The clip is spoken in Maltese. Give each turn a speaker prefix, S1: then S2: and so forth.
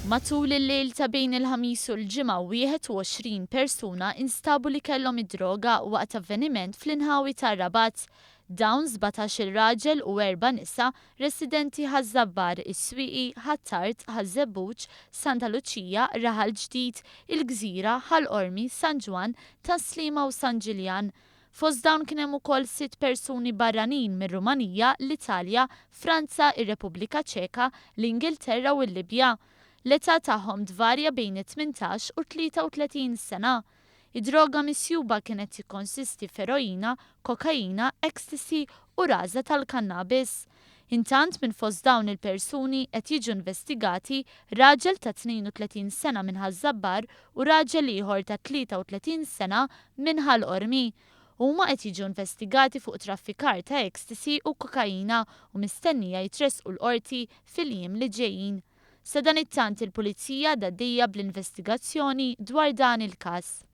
S1: Matul il-lejl ta' bejn il-Ħamis u l-Ġimgħa 21 persuna instabu li kellhom id-droga waqt avveniment fl-inħawi tar-Rabat. Dawn 17-il raġel u erba' nisa residenti Ħaż-Żabbar, is-Swieqi, Ħ'Attard, Ħaż-Żebbuġ, Santa Luċija, Raħal Ġdid, il-Gżira, Ħal Qormi, San Ġwann, Tas-Sliema u San Ġiljan. Fost dawn kien hemm ukoll sitt persuni barranin mir-Rumanija, l-Italja, Franza, ir-Repubblika Ċeka, l-Ingilterra u l-Libja. L-età tagħhom tvarja bejn it-18 u 33 sena. Id-droga misjuba kienet tikkonsisti f'eroina, kokaina, ecstasy u raża tal-kannabis. Intant minn fost dawn il-persuni qed jiġu investigati raġel ta' 32 sena minn Ħaż-Żabbar u raġel ieħor ta' 33 sena minn Ħal Qormi. Huma qed jiġu investigati fuq traffikar ta' ecstasy u kokaina u mistennija jitressqu l-qorti fil-jiem li ġejjin. Sadanittant il-Pulizija għaddejja bl-investigazzjoni dwar dan il-każ.